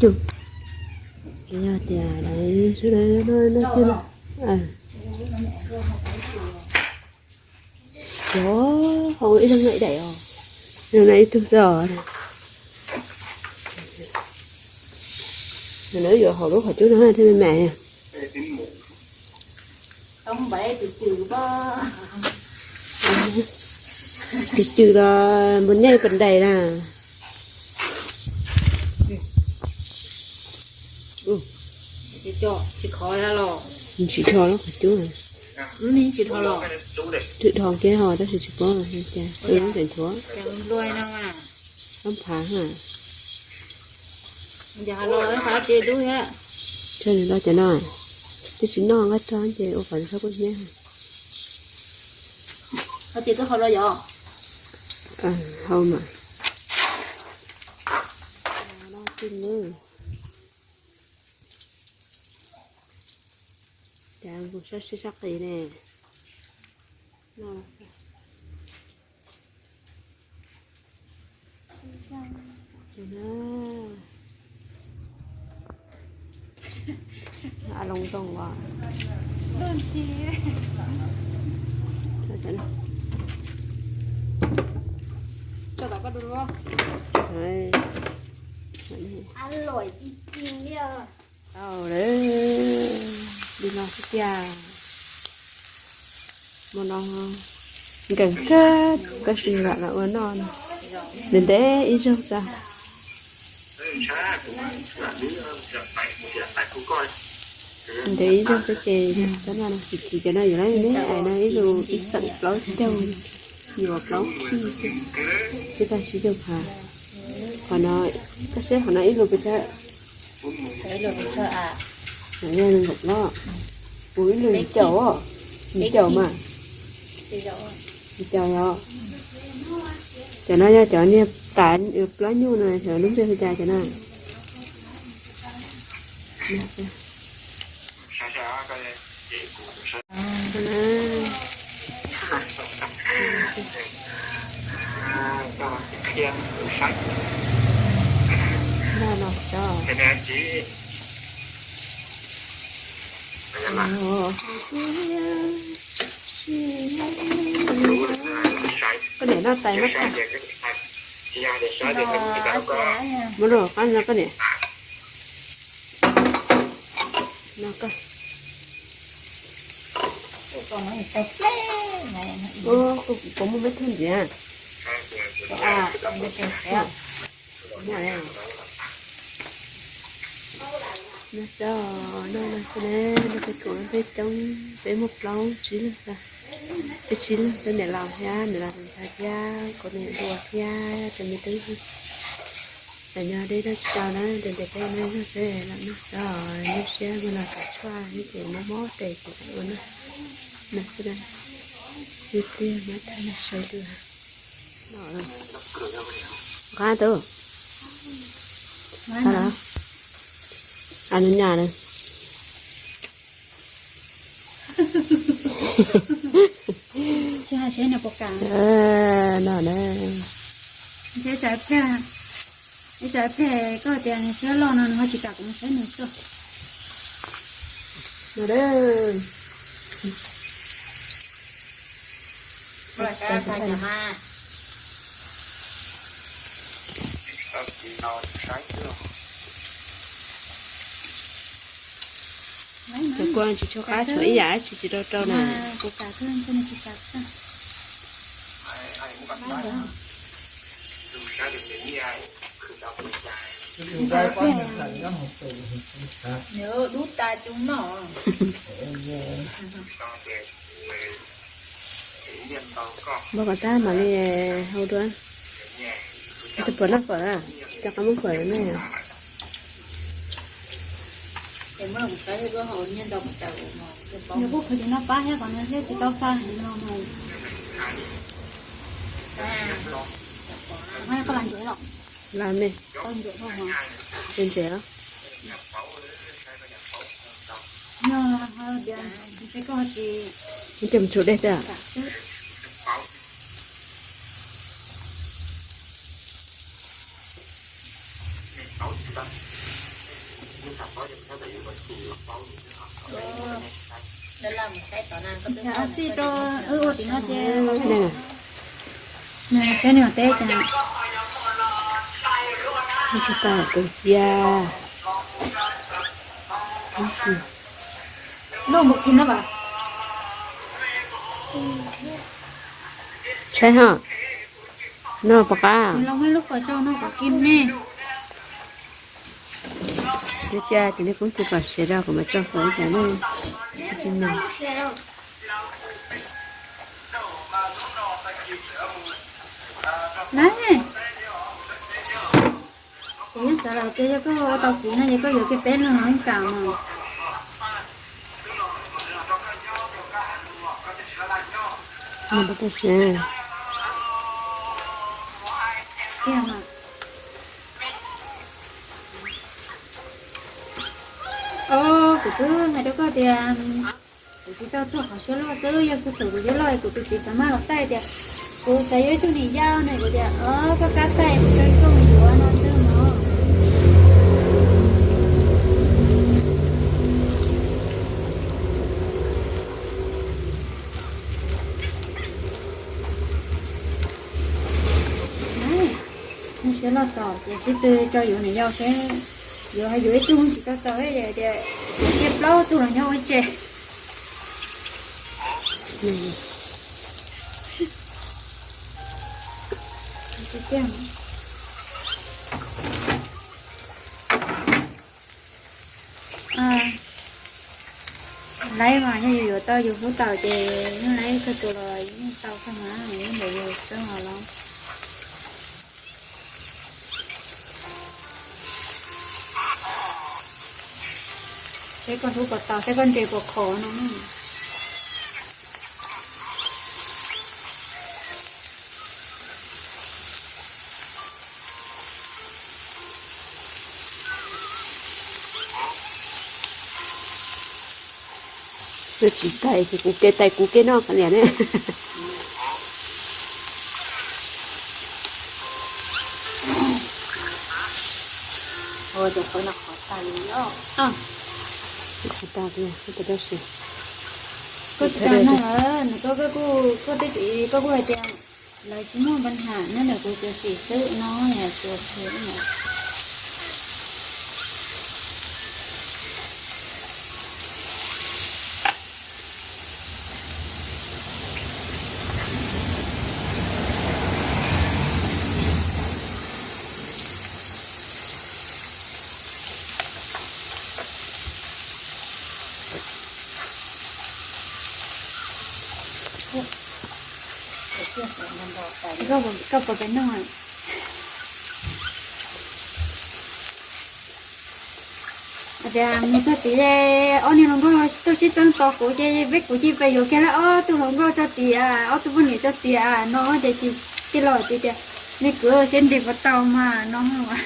Cog, yog tias lawv sawv daws no no tiag no. Xyov, hau ib leeg daim os. Ib leeg ib tug xwb os. Lawv yuav hauv lub qhov cub no thiaj me me. Tus cwm los npus nyej pas ntais na. Tsis dhos lub qhov cub. Tsis dhos kiag ho tab sis tsis paub cas ua lub ntxeev nchuav. Ob phav ha. Tsawg nws lo cov no, twb tsis noj nqaij rog ces ua kom nws txhob kub hnyiab. Hau mas. Cas npus sab sib sab qis ne. A loo zoo as. Tau lawm, li no xwb tiag. Hmo no nkees kawg, koj sim lam los ua noj no. Ntev ntev ib zaug tag. Ntev ib zaug xwb ces tab no no tsis chiv cov no yuav lawm ne, no ib lus ib xeem plaub caug, yuav plaub khij, twb tag tsib caug phav. Qhov no, koj saib qhov no ib lus pes tsawg? Yog nees nkaum plaub, kuv ib lus yim caum, yim caum mas, yim caum os. Cov no yog cov niag tas plaub nyuj no, cov lub npe hu cas cov no? Koj niam noj tais noj qab. Muab rau qab no koj niam. No koj. Puas muaj peb thawj ntxiv? Noj cov no no xwb ne, no peb koom peb coob, peb muaj plaub tsib leeg, peb tsib leeg, peb niam laus thiab niam laus tus ntxhais thiab kuv niam hluas thiab cov me tub. Tam nyob deb dab tsi tau na, ces peb noj xwb los noj cov nyuaj siab no los cov tshuaj ces mob mob tes ces ua noj. Noj xwb na, ib pliag muab thaj noj saib twg. Qab tub. A no nyas na. No na. Ib tsam phem, ib tsam phem koj tias nws siab loj no nws ho tsis kam kuv mus saib nws xwb. No. Kuv tsis tshua qab tshuav ib yam dab tsi tsis rau rau na. Dub tas cov no. Npaj kom tag mam li hau dua. Tus puas noj fawm a? Cov qab muab fawm ne. Nws kuj khwv tsis noj qab thiab, kom nws thiab tsis tau xa no. Koj lam ntsev los? Lam me. Ntsev ntsev. Mus tsum dej thiab. Txij rau wb ua tim no ces saib nws teb cas. Tsis tau tus ya. Loj mus kis no vas. Saib ho. No puas qab? Los muaj lub qhov tsau no kom kis ne. Cov ca ces nej poob tus kom siav rau kuv mam tso fawm ib tsam nej tsis mloog. Kuv yeej xav lawm tias yog koj ua tau kiv no ces koj yuav kiag peb leeg no ib kam mas. Tiag mas. Os, kuv twb hais rau koj tias kuv tsis tau txog qhov siab loj xwb, yog txog thaum kuv siab loj kuv tus txiv xav maj los thaij tias kuv xav yuav ib tug niam yau no, kuv tias os koj kab thaij rau ib tug yuav no xwb no. Mus siab loj tom ces sib tw tso yuav niam yau seb yuav hais yuav ib tug tsis tau tau tias yuav kiag plaub tug los nyob ua tse. Laib mas yog yus yuav tau yus hlub tau ces yeej laib kawg tus los yeej tau kawg mas yeej ntawm yus xwb os los. Seb koj hlub puas tau, seb koj ntse puas khov no. Koj tsis tais ces kuv ke tais kuv ke noj qhov niam ne. Ua ces qhov no qhov tas li os. Qhov tas li, koj tsis tas no, nws koj, koj kuj, koj twb tsis, koj kuj hais tias lawv tsis muaj npa nham nyob ntawm kuv cov xim xwb no, tsuas tshuav no. Koj puas pem no? Tias mus txog tid ob niag hluas nkauj tuaj sib txeeb tos kuv ces peb kuv cia li pem yuav kiag ob tug hluas nkauj tso tid, ob tug poj niam tso tid no ces tij laug hais tias, me kwv, seb nres puas tau mas no mas.